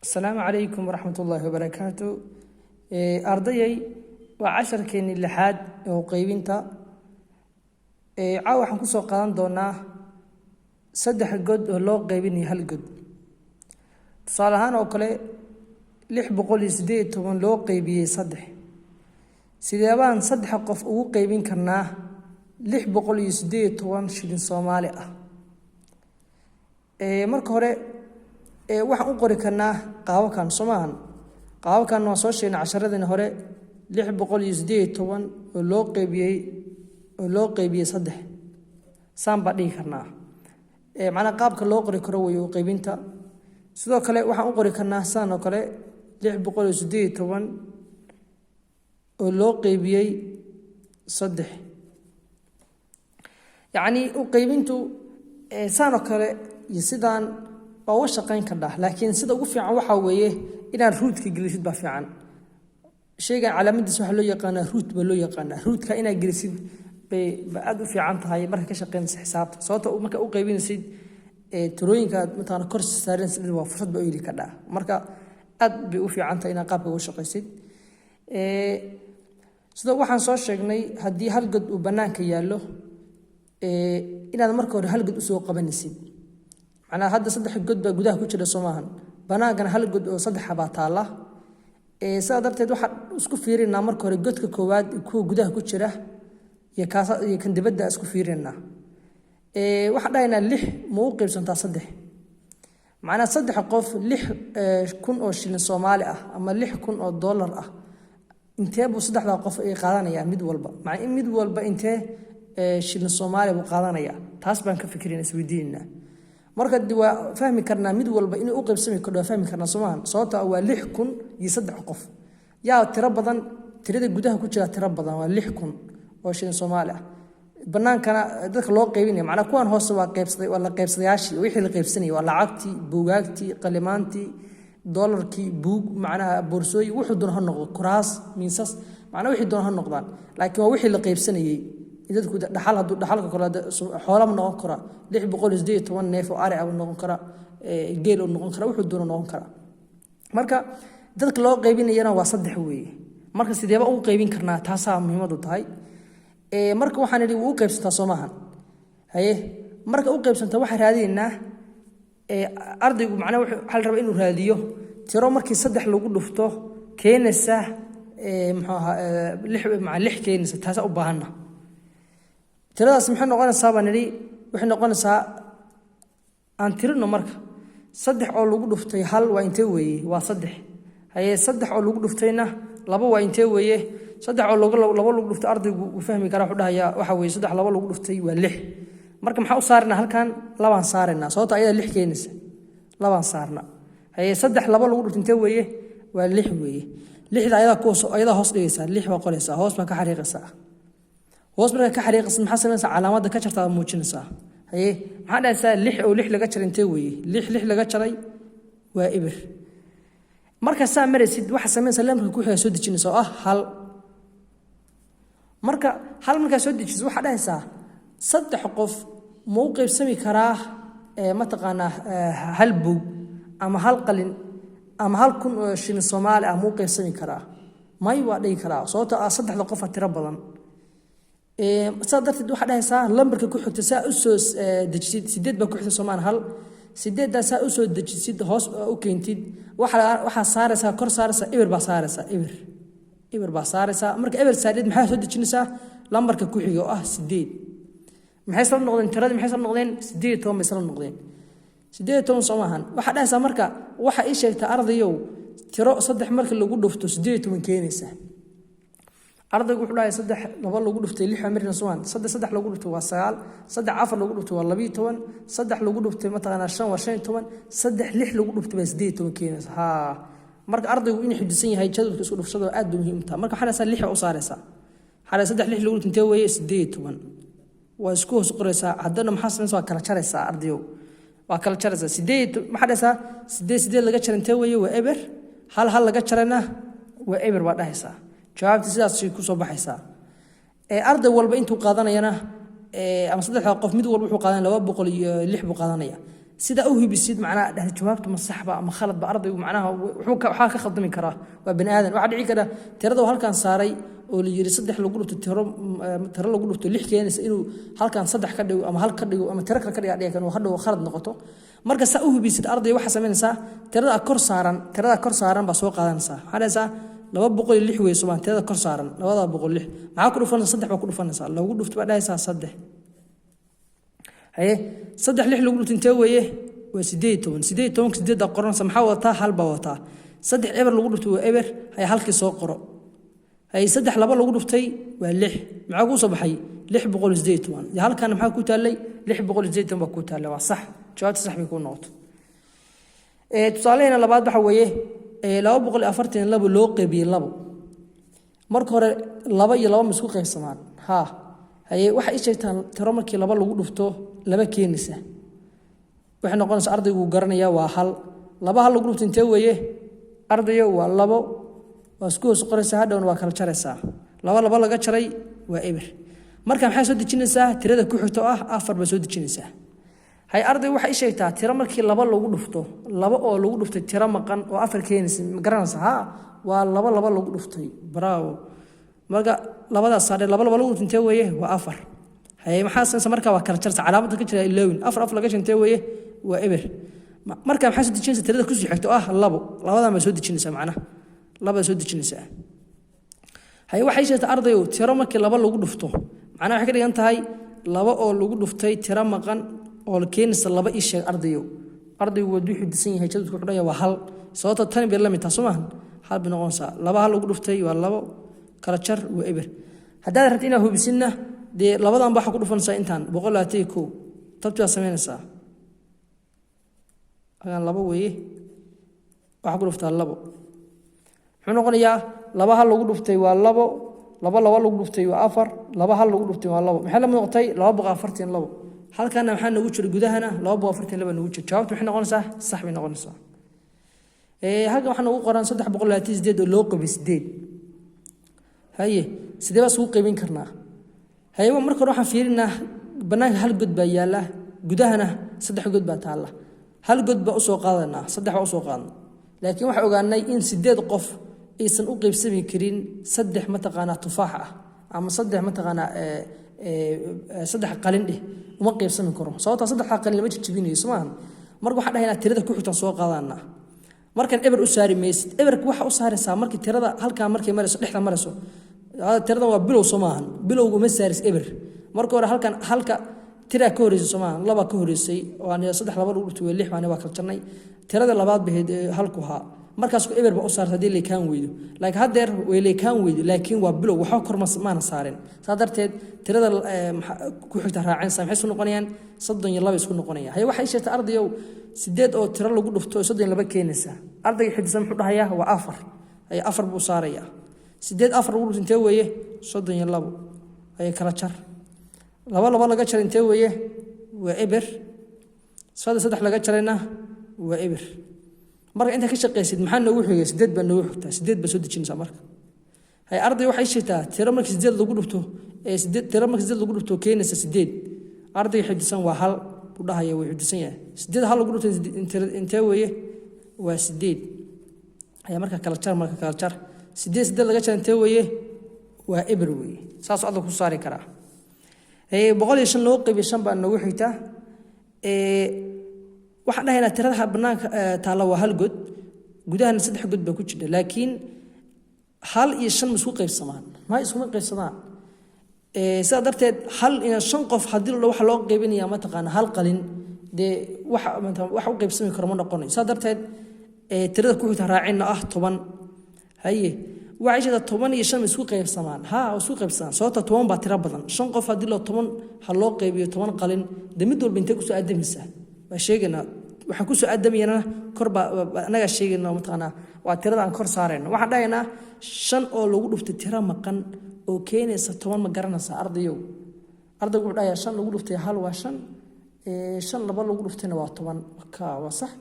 Asalaamu calaykum waraxmatullaahi wabarakaatu. Ardayay, waa casharkeennii lixaad ee qaybinta. Caawa waxaan kusoo qaadan doonaa saddex god oo loo qaybinayo hal god. Tusaale ahaan oo kale, 618 loo qaybiyey saddex, sideebaan saddex qof ugu qaybin karnaa 618 shilin Soomaali ah? Marka hore waxaan u qori karnaa qaababkan, soo maahan? Qaababkan waan soo sheegnay casharadii hore. 618 oo loo qeybiyey saddex, saan baa dhigi karnaa. Macnaha qaabka loo qori karo wey qaybinta. Sidoo kale waxaan u qori karnaa saan oo kale: 618 oo loo qeybiyey saddex. Yacni u qeybintu saan oo kale iyo sidaan waa uga shaqayn kardhaa, laakiin sida ugu fiican waxaa weeye inaad rootka gelisid baa fiican. Shaygan calaamadiisa waxaa loo yaqaanaa root baa loo yaqaanaa. Rootka inaad gelisid bay aada u fiican tahay marka ka shaqaynaysa xisaabta, sababta marka u qaybinaysid tirooyinka aad mataqaana kor saaranaysid waa fursad baa u heli kardhaa. Marka aad bay u fiican tahay inaad qaabka uga shaqaysid. Sidoo waxaan soo sheegnay, haddii hal god uu bannaanka yaallo, inaad marka hore hal god usoo qabanaysid. Macnaha hadda saddex god baa gudaha ku jira, soo maahan? Bannaankana hal god oo saddexa baa taalla. Sidaa darteed waxaan isku fiirinaa marka hore godka koowaad, kuwa gudaha ku jira iyo kaas iyo kan dibadda isku fiirinaa. Waxaan dhahaynaa, lix ma u qaybsantaa saddex? Macnaha saddex qof 6,000 oo shilin Soomaali ah ama 6,000 oo dollar ah, intee buu saddexdaa qof ay qaadanayaan mid walba? Macnaa in mid walba intee shilin Soomaaliya buu qaadanayaa? Taas baan ka fikirina, isweydiinaynaa. Marka de waa fahmi karnaa mid walba inuu u qaybsami kardho, waa fahmi karnaa, soomahan? Sababta waa 6,000 iyo saddex qof. Yaa tiro badan? Tirada gudaha ku jira tiro badan, waa 6,000 oo shilin Soomaali ah. Banaankana dadka loo qaybinaya, macnaa kuwan hoose waa qaybsaday, waa la qaybsadayaashii, wixii la qaybsanayay waa lacagtii, buugaagtii, qalimaantii, doolarkii, buug, macnaha boorsooyin, wuxuu doona ha noqdo, kuraas, miisas, macnaa wixii doona ha noqdaan, laakiin waa wixii la qaybsanayey. Dadku dhaxal, hadduu dhaxalka kale xoola ma noqon kara, 618 neef oo ari ah buu noqon kara, geel uu noqon kara, wuxuu doona noqon kara. Marka dadka loo qaybinayana waa saddex weeye. Marka sideeba ugu qaybin karnaa? Taasaa muhiimadu tahay. Marka waxaan idhi, wuu u qaybsantaa, soo maahan? Haye, marka u qaybsantaa, waxaan raadinaynaa, ardaygu macnaha waxaa la rabaa inuu raadiyo tiro markii saddex lagu dhufto keenaysa, muxuu ahaa, lix, maca lix keenaysa. Taasaa u baahanna. Tiradaas maxay noqonaysaa baan nidhi? Waxay noqonaysaa, aan tirino marka, saddex oo lagu dhuftay hal waa intee weeye? Waa saddex. Haye, saddex oo lagu dhuftayna laba waa intee weeye? Saddex oo laba lagu dhuftay, ardaygu uu fahmi karaa, wuxuu dhahayaa waxa weeye saddex laba lagu dhuftay waa lix. Marka maxaa u saarnaa halkan? Labaan saaraynaa, sababto ayada lix keenaysa, labaan saarna. Haye, saddex laba lagu dhuftay intee weeye? Waa lix weeye. Lixda ayadaa ku ayadaa hoos dhigaysaa, lix baa qoraysaa, hoos baa ka xariiqaysaa. Hoos markaa ka xariiqaysa, maxaa samaynaysaa? Calaamadda ka jartaa muujinaysaa. Haye, maxaa dhahaysaa? Lix oo lix laga jaray intee weeye? Lix lix laga jaray waa eber. Marka saa maraysid, waxaa samaynaysaa lambarka ku xigaa soo dejinaysa oo ah hal. Marka hal markaa soo dejiso, waxaa dhahaysaa, saddex qof ma u qaybsami karaa, mataqaanaa, hal buug ama hal qalin ama 1,000 oo shilin Soomaali ah ma u qaybsami karaa? May, waa dhigi karaa, sababtoo ah saddexda qofa tiro badan. Saa darteed waxaa dhahaysaa lambarka ku xigta saa usoo dejisid, sideed baa ku xigta, soomaan? Hal sideeddaa saa usoo dejisid, hoos u keentid, waxaa saaraysaa, kor saaraysaa, eber baa saaraysaa, eber, eber baa saaraysaa. Marka eber saardheed, maxaa soo dejinaysaa? Lambarka ku xiga oo ah sideed. Maxay isla noqdeen tiradii? Maxay isla noqdeen? 18 bay isla noqdeen. 18, soo maahan? Waxaa dhahaysaa marka, waxaa ii sheegtaa, ardayow, tiro saddex marka lagu dhufto 18 keenaysa. Ardaygu wuxuu dhahay, saddex laba lagu dhuftay lix marna, soomaan? Saddex saddex lagu dhuftay waa sagaal, saddex afar lagu dhuftay waa 12, saddex lagu dhuftay, mataqaanaa, shan waa 15, saddex lix lagu dhuftay baa 18 keenaysa. Haa, marka ardaygu inuu xifdisan yahay jadwalka isku dhufshada aad bay muhiim u tahay. Marka waxaa dhahaysaa, lix baa u saaraysaa. Waxaa saddex lix lagu dhuftay intee weeye? 18. Waa isku hoos qoraysaa. Haddana maxaa samaysa? Waa kala jaraysaa, ardayow, waa kala jaraysaa. Sideed maxaa dhahaysaa? Sideed sideed laga jara intee weeye? Waa eber. Hal hal laga jarana waa eber baa dhahaysaa. Jawaabta sidaasay kusoo baxaysaa. Arday walba intuu qaadanayana, ama saddexda qof mid walba wuxuu qaadanaya 206 buu qaadanaya. Sidaa u hubisid, macnaha dhahda jawaabtu ma saxba ama khaladba. Ardaygu macnaha waxaa ka khaldami karaa, waa bani aadan. Waxaa dhici kara tirada uu halkan saaray oo la yiri saddex lagu dhufto tiro lagu dhufto lix keenaysa, inuu halkan saddex ka dhigo ama hal ka dhigo ama tiro kale ka dhiga, dhici kara hadhow khalad noqoto. Marka saa u hubisid, arday, waxaa samaynaysaa tirada kor saaran baa soo qaadanaysaa. Waxaa dhahaysaa 206 wey somaan? Tirada kor saaran 206 maxaa ku dhufanaysaa? Saddex baa ku dhufanaysaa. Lagu dhufto baa dhahaysaa saddex. Haye, saddex lix lagu dhufto intee weeye? Waa 18. 18-ka sideeddaa qoranaysa. Maxaa wadataa? Hal baa wadataa. Saddex eber lagu dhuftay waa eber. Haye, halkii soo qoro. Haye, saddex laba lagu dhuftay waa lix. Maxaa kuu soo baxay? 618. Dee halkaana maxaa ku taallay? 618 baa ku taallay. Waa sax, jawaabta sax bay kuu noqoto. Tusaalaheena labaad waxa weeye 242 loo qeybiyey labo. Marka hore laba iyo laba ma isku qaybsamaan? Haa. Haye, waxay ii sheegtaan tiro markii laba lagu dhufto laba keenaysa. Waxay noqonaysaa, ardaygu garanayaa, waa hal. Laba hal lagu dhufto intee weeye, ardayo? Waa labo. Waa isku hoos qoraysaa, hadhowna waa kala jaraysaa. Laba laba laga jaray waa eber. Marka maxay soo dejinaysaa? Tirada ku xigto ah afar baa soo dejinaysaa. Hay, arday, waxay ii sheegtaa tiro markii laba lagu dhufto, laba oo lagu dhuftay tiro maqan oo afar keenaysa. Ma garanaysa? Haa, waa laba laba lagu dhuftay. Bravo. Marka labadaas saadhe, laba laba lagu dhuftay intee weeye? Waa afar. Haye, maxaa sansa? Marka waa kala jarsa, calaamada ka jira ilowin. Afar afar laga jara intee weeye? Waa eber. Marka maxay soo dejinaysaa? Tirada kusii xigto ah labo. Labadan baa soo dejinaysaa, macnaha labaa soo dejinaysaa. Haye, waxay sheegtay, ardayow, tiro markii laba lagu dhufto, macnaha waxay ka dhigan tahay laba oo lagu dhuftay tiro maqan oo keenaysa laba. Ii sheeg, ardayow. Ardaygu waa wuxuu disan yahay jadwadku wuxuu dhahaya waa hal, sababta tani bay la mid tahay, soo maahan? Hal bay noqonaysaa. Laba hal lagu dhuftay waa labo, kala jar waa eber. Haddaad rabti inaad hubisidna, dee labadan ba waxaa ku dhufanaysaa intaan 121. Tabti baad samaynaysaa. Halkan labo weeye, waxaa ku dhuftaa labo. Muxuu noqonayaa? Laba hal lagu dhuftay waa labo, laba laba lagu dhuftay waa afar, laba hal lagu dhuftay waa labo. Maxay la mid noqotay? 242. Halkana maxaa noogu jira? Gudahana 242 noogu jira. Jawaabtu maxay noqonaysaa? Sax bay noqonaysaa. Halkan waxaa noogu qoran 328 oo loo qabay sideed. Haye, sidee baa isugu qaybin karnaa? Haye, marka hore waxaan fiirinaa banaanka hal god baa yaalla, gudahana saddex god baa taalla. Hal god baa usoo qaadanaa, saddex baa usoo qaadna, laakiin waxaan ogaanay in sideed qof aysan u qaybsami karin saddex, mataqaanaa, tufaax ah ama saddex, mataqaanaa, saddex qalin dheh, uma qaybsami karo, sababtaa saddexdaa qalin lama jijibinayo, soo maahan? Marka waxaan dhahaynaa tirada ku xigtaan soo qaadanaa. Markan eber u saari maysid. Eberka waxa u saaraysaa markii tirada halkaa markay marayso, dhexda marayso. Tiradan waa bilow, soo maahan? Bilowga uma saaris eber. Marka hore halkan halka tiraa ka horreysay, soo maahan? Laba ka horreysay. Waan saddex laba lagu dhuftay waa lix. Waan waa kala jarnay. Tirada labaad bahayd halku haa. Markaas eber ba u saarta haddii leekaan weydo, laakiin haddeer way leekaan weydo, laakiin waa bilow, waxba kor maana saareen. Saa darteed tirada ku xigta raacinaysa. Maxay isku noqonayaan? 32 isku noqonaya. Haye, waxay sheegtay, ardayow, sideed oo tiro lagu dhufto oo 32 keenaysa. Ardayga xidisan muxuu dhahayaa? Waa afar. Haye, afar buu saarayaa. Sideed afar lagu dhufto intee weeye? 32. Haye, kala jar. Laba laba laga jar intee weeye? Waa eber. Saddex saddex laga jarayna waa eber. Marka intaa ka shaqaysid, maxaa noogu xigay? Sideed baa noogu xigtaa. Sideed baa soo dejinaysaa. Marka hay, arday, waxay sheegtaa tiro markii sideed lagu dhufto ee sideed, tiro markii sideed lagu dhufto keenaysa sideed. Ardayga xidisan waa hal buu dhahaya, wuu xidisan yahay. Sideed hal lagu dhufto intee weeye? Waa sideed. Ayaa marka kala jar, marka kala jar. Sideed sideed laga jar intee weeye? Waa eber weeye. Saasuu ardayga ku saari karaa. 105 loo qaybiyo shan baa noogu xigta. Waxaan dhahaynaa tirada banaanka taalla waa hal god, gudahana saddex god baa ku jira, laakiin hal iyo shan ma isku qaybsamaan? Ma iskuma qaybsadaan. Sidaa darteed hal ina shan qof haddii la waxa loo qaybinaya, mataqaana, hal qalin, dee wax wax u qaybsami karo ma noqonayo. Sidaa darteed tirada ku xigta raacinna ah 10. Haye, waxay sheegtaa 15 ma isku qaybsamaan? Haa, waa isku qaybsamaan, sababta 10 baa tiro badan. Shan qof haddii loo 10 ha loo qaybiyo 10 qalin, dee mid walba intee kusoo aadamaysaa? Waa sheegaynaa. Waxaan kusoo aadamayana kor baa annagaa sheegayna, mataqaanaa, waa tirada aan kor saarayno. Waxaan dhahaynaa shan oo lagu dhuftay tiro maqan oo keenaysa 10. Ma garanaysaa, ardayow? Ardaygu wuxuu dhahayaa shan lagu dhuftay hal waa shan, shan laba lagu dhuftayna waa 10. Ka waa sax,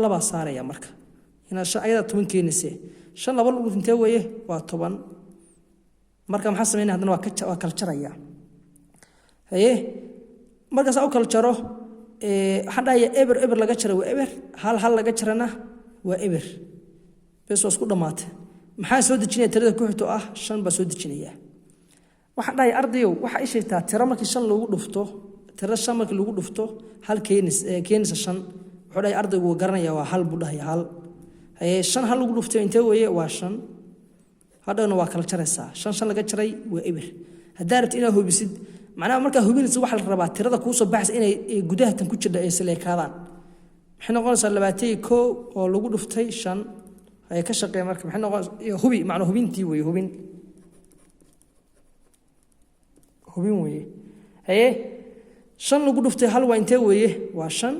labaa saaraya. Marka inaad shan ayadaa 10 keenaysee, shan laba lagu dhuftay intee weeye? Waa 10. Marka maxaa sameynaya haddana? Waa kala jaraya. Haye, markaas u kala jaro. Waxaan dhahayaa eber eber laga jara waa eber, hal hal laga jarana waa eber. Bes, waa isku dhammaatay. Maxaa soo dejinaya? Tirada ku xigto ah shan baa soo dejinaya. Waxaan dhahay, ardayow, waxaa ii sheegtaa tiro markii shan lagu dhufto, tiro shan markii lagu dhufto hal keenaysa shan. Wuxuu dhahay ardaygu wuu garanaya, waa hal buu dhahaya, hal. Haye, shan hal lagu dhuftay intee weeye? Waa shan. Hadhowna waa kala jaraysaa. Shan shan laga jaray waa eber. Haddaa rabti inaad hubisid, macnaha markaa hubinaysa, waxaa la rabaa tirada kuu soo baxaysa inay gudaha tan ku jirta ay isleekaadaan. Maxay noqonaysaa 21 oo lagu dhuftay shan? Haye, ka shaqee. Marka maxay noqonaysaa? Hubi, macnaa hubintii weeye, hubin weeye. Haye, shan lagu dhuftay hal waa intee weeye? Waa shan.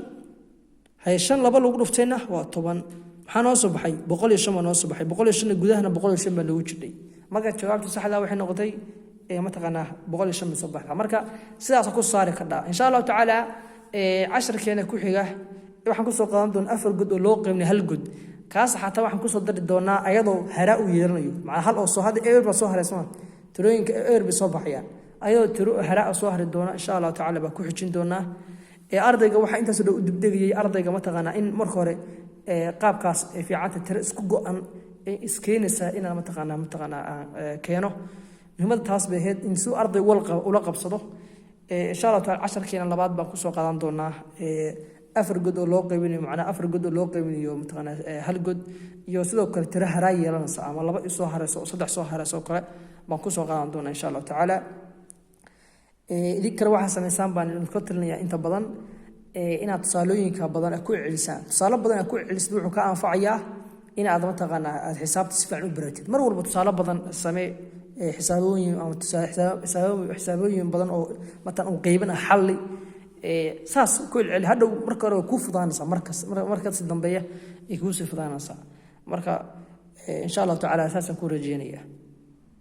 Haye, shan laba lagu dhuftayna waa 10. Maxaa noo soo baxay? 105 baa noo soo baxay. 105-na gudahana 105 baa loogu jirdhay. Marka jawaabta saxda waxay noqotay, mataqaanaa, 105 bay soo baxdaa. Marka sidaasa ku saari kardhaa, insha Allahu tacaala. Casharkeena ku xiga waxaan kusoo qaadan doonaa afar god oo loo qaybnay hal god. Kaas xataa waxaan kusoo dari doonaa ayadoo haraa uu yeelanayo, macnaa hal oo soo hadda eber baa soo haray soma? Tirooyinka eber bay soo baxayaan, ayadoo tiro haraa soo hari doona, insha Allahu tacala, baa ku xijin doonaa. Ardayga waxaa intaasoo dhan u dibdegayay ardayga, mataqaanaa, in marka hore qaabkaas ay fiicanta tiro isku go-an iskeenaysaa inaan mataqaanaa keeno. Muhiimadda taas bay ahayd, in si arday ula qabsado. Insha Allahu taala, casharkeena labaad baan kusoo qaadan doonaa afar god oo loo qaybinayo, macnaa afar god oo loo qaybinayo, mataqaanaa, hal god, iyo sidoo kale tiro haraa yeelanaysa ama laba soo harayso oo saddex soo harayso oo kale baan kusoo qaadan doonaa, insha Allahu tacaala. Idin kale waxaa samaysaan baan idinka talinayaa inta badan inaad tusaalooyinka badan ku celisaan. Tusaale badan aad ku celisid wuxuu ka anfacayaa inaad, mataqaanaa, aad xisaabta si fiican u baratid. Mar walba tusaale badan samee, xisaabooyin ama xisaabooyin badan oo matan uu qeybin ah xalli, saas ku celceli. Hadhow marka hore way kuu fudaanaysaa, markas markas dambeeya ay kuusii fudaanaysaa. Marka insha Allahu tacala saasaan ku rajeynaya.